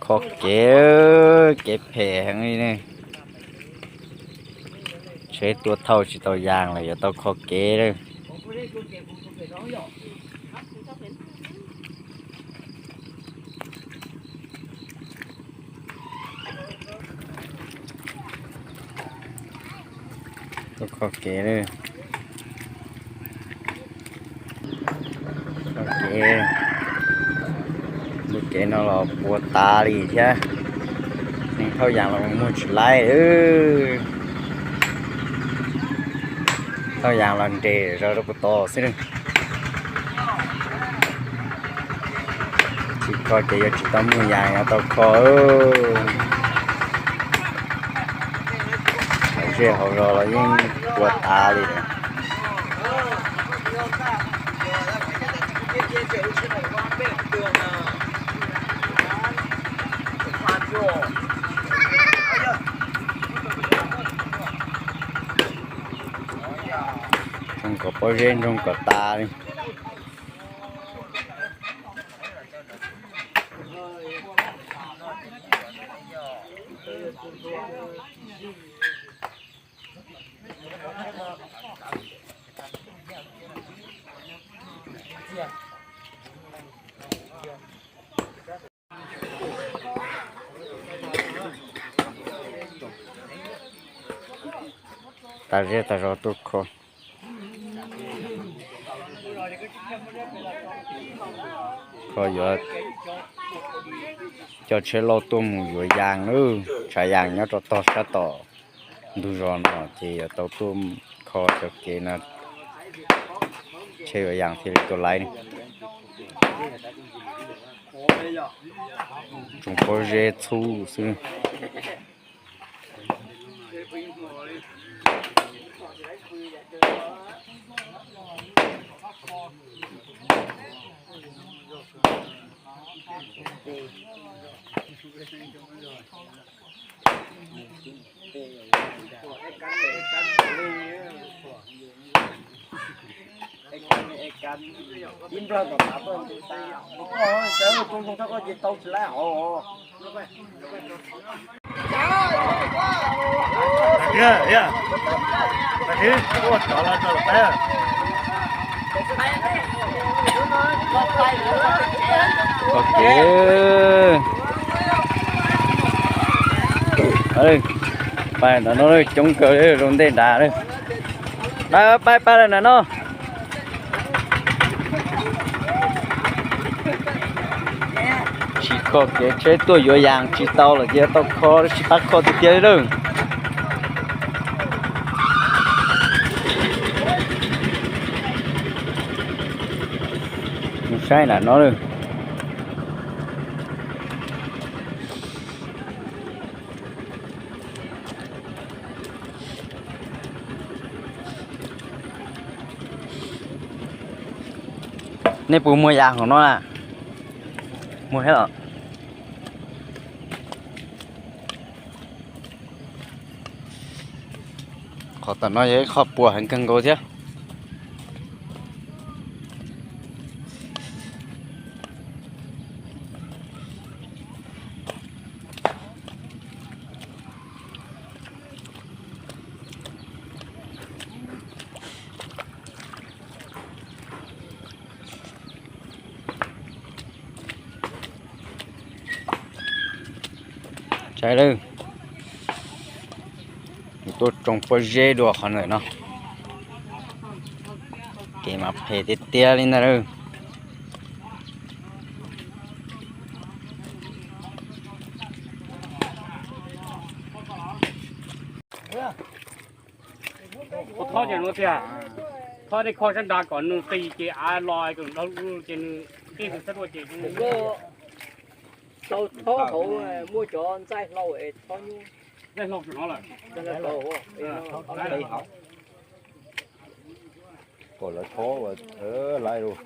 Pom kev, kev phem heev li ne. Tsheb tuaj thauj tsis tau yas los yuav tau kho kev lawm. Tuaj kho kev lawm. Kho kev, lub kev no los puas tas li thiab. Neeg thauj yas los muag tsis laib. Thauj yas los nres zog rau puag tod xwb. Tsis kho ces yuav tsis tau muaj yas yuav tau kho. Hauv zej hauv zos los yeej puas tas li lawm. Nroo kom pob zeb nroo kom tas li. Tas zej tas zos tuaj kho. Kho yuav coj tsheb loj tuaj mus yuav yas lawm. Tshav yas nyob rau tog sab tom ntug zos no ces yuav tau tuaj kho cov kev no. Tsheb yuav yas thiaj li tuaj laib ne. Tsoom pob zeb txhub xwb. Pais ntawm no coob kawg li, rau ntej nrad. Pais, pais, pais ntawm no. Tsis kho kev tsheb tuaj yuav yas tsis tau lawm ces yuav tau kho, tsis pab kho tiag tiag li lawm. Mus saib nram no lawm. Nej puas muag yas hauv no na? Muag thiab los? Qhov tom no yog ib qho puas heev kawg nkaus thiab. Saib lawm, tuaj tsoo pob zeb dua qhov ntawm no, kev mas phem tiag tiag li ntag lawm. Ua thob ces no tiag, thob nej kho sab nrad kom nws qis ces av los ces nws qij tus sab dua ces tau thob hauv, muaj cov ntxaij hlau es thob nyuj. Ntxaij hlau no lawm. Kom lawv thob lais lus.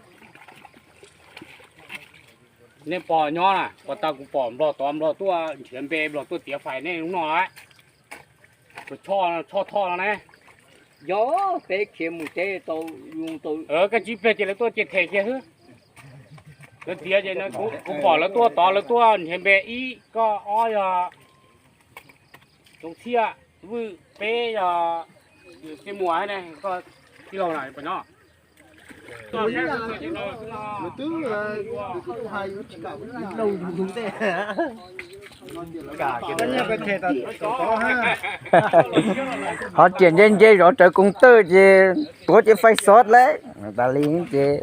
Nej pom nyob na, puas tau kuv pom nplog tod nplog tuaj nrhiav npe nplog tuaj tiav fais nej lub no lawm. Kuv tshoj thoj no ne. Yog peb khiav mus teb tau, koj tsis pliag ces lawv tuaj ces them kiag xwb. Lawv tiav ces kuv pom lawv tuaj tod, lawv tuaj nrhiav npe ib, koj ob yog Txoov Txhiaj, Vwj peb yog Txiaj Muas ne, koj tij laug na pom no. Hov riam ntse ntse zov rawv koom tawj ces tuav ces fais xov lawm tas li ces.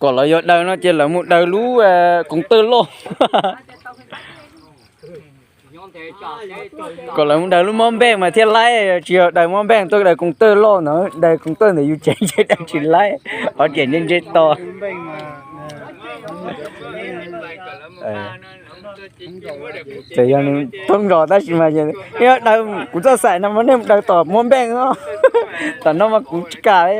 Kom lawv yuav daws no ces lawv mus daws lub koom tawj loj. Kom lawv mus daws lub mob npeej mas thiaj laib, tsis yog daws mob npeej tuaj daws koom tawj loj ntawd, daws koom tawj ntawm yus tsev ces daws tsis laib. Hov riam ntse ntse tos. Txawm yog nws thoob zos tab sis mas daws, kuv txoj xaim no mas nej mus daws tom mob npeej no, tom no mas kuv tsis kam li.